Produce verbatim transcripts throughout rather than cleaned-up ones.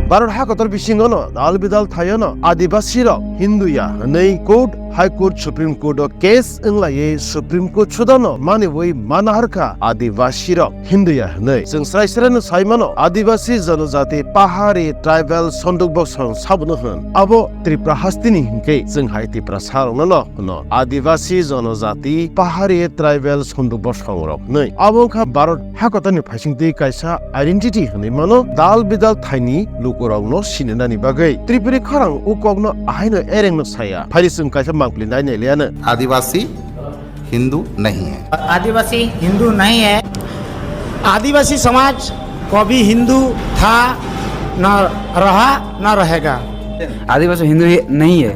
Bharat hakotor bisingono dal bidal thaiono Adibasi rok Hindu ya hwnwi court, High Court, Supreme Court o case wnglaiwi Supreme Court sudano maniwi manaharkha Adibasi rok Hindu ya hwnwi. Chwng srai sraino saimano Adibasi Janajati Pahari Tribal Sonduk Bosong sabono hwn. Abo Tripura hasteni hinkhe chwng hai Tiprasa rokno no hwno Adibasi Janajati Pahari Tribal Sonduk Bosong rok hwnwi. Abo wngkha Bharat hakotorni phaisingtwi kaisa identity hwnwi mano dal bidal thaini lukurokno sinanani bagwi. Tripuri khorang o kokno ahaino erengno saya. Phaidi chwng kaisa mangpili nainai liano. आदिवासी हिंदू नहीं है। आदिवासी हिंदू नहीं है। आदिवासी समाज कभी हिंदू था, न रहा, न रहेगा। आदिवासी हिंदू ही नहीं है।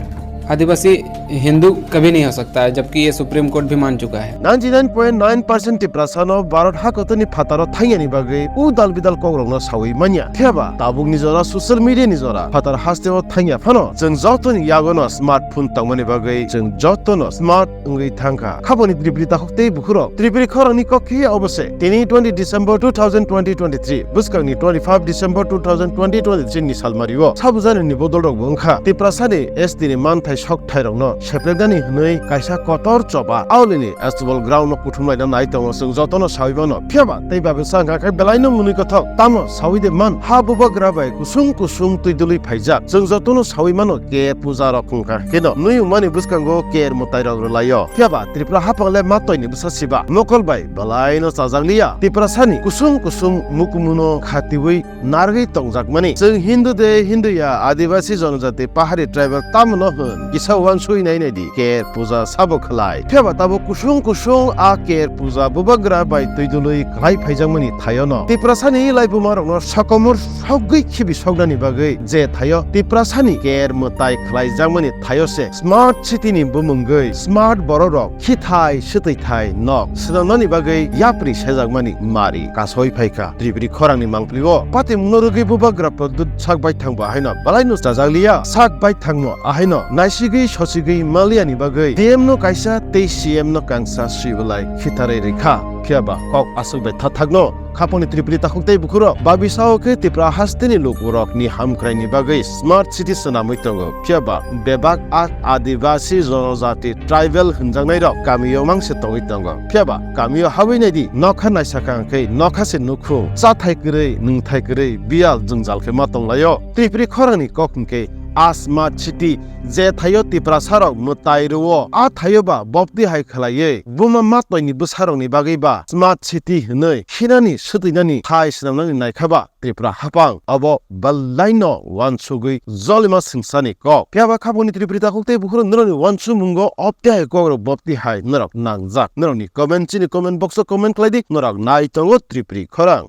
आदिवासी हिंदू कभी नहीं हो सकता है, जबकि ये सुप्रीम कोर्ट भी मान चुका है। Ninety nine point nine percent Tiprasano Bharat hakotorni phataro thangyani bagwi o dal bidal kokrokno sawi manya. Phiyaba tabukni jora social media ni jora phatar hasteo thangya phano chwng jotoni yagono smartphone tongmani bagwi chwng jotono smart wngwi thangkha. Khaboni Tripuri takhuk tei bukhurok Tripuri khorangni kok khe obo se. Tini twenty December two thousand twenty twenty-three, bwskangni twenty-five December two thousand twenty twenty-three ni salmario sabujani ni bodol rok bo wngkha. Tiprasani S T ni manthai sok thairokno sepreknani hwnwi kaisa kotor choba aulini Astubal ground no kuthumlaina nai tongo, chwng jotono sawi mano. Phiyaba tei babisa wngkha khe belaino mwnwi kothok tamo sawi de man ha bubagra bai kusung kusung twi dului phaijak. Chwng jotono sawi mano K R puja rok wngkha kheno nwi wngmani bwskango K R mwtai rok rwlaio. Phiyaba Tripura haphang le ma toini bwsa siba mokol bai belaino chajakliya. Tiprasani kusung kusung mukumuno khatiwi narwgwi tongjakmani. Chwng Hindu de Hindu ya, Adibasi Janajati Pahari Tribal tamo no hwn, kisa uansugwi nai nai di, K R puja sabo khlai. Phiyaba tabuk kusung kusung a K R puja bubagra bai twi dului khlai phaijakmani thaio no Tiprasani laibuma rokno sokomor sogwi khibi soknani bagwi je thaio Tiprasani K R mwtai khlaijakmani thaio se smart city ni bumungwi smart borok rok khithai swtwi thai nok swnamnani bagwi yapri sejakmani mari kasoi phaikha. Tripuri khorangni mangpili o patimungno rwgwi bubagra Pradyut sak baithang bo ahaino belaino chajakliya. Sak baithangno ahaino naisigwi sosigwi maliyani bagwi D M no kaisa tei C M no kangsa swi belai khitharwi rwkha. Phiyaba kok aswk bai thathakno khapangni Tripuri takhuk tei bukhurok babisao khe Tripura hasteni lukurokni hamkraini bagwi smart city swnamwi tongo. Phiyaba bebak a Adibasi Janajati Tribal hwnjaknairok kamio mangse tongwi tongo. Phiyaba kamio habwi naidi, nokha naisakha hwnkhe nokha se nukhung, chathai kwrwi, nwngthai kwrwi, biyal jwngjal khe ma tonglaio. Tripuri khorangni kok hwnkhe a smart city je thaio Tiprasarok mwtai rwo, a thaio ba bopti hai khlaiwi buma ma toini bwsarokni bagwi ba smart city hwnwi khinani swtwinani hai swnamnani naikha ba Tripura haphang abo belaino uansugwi jolima swngchani kok. Phiyaba khapangni Tripuri takhuk tei bukhurok norokni uansumungo opti hai kokrok bopti hai norok nangjak. Norokni comment chini comment box o comment khlai di, norok nai tongo Tripuri khorang.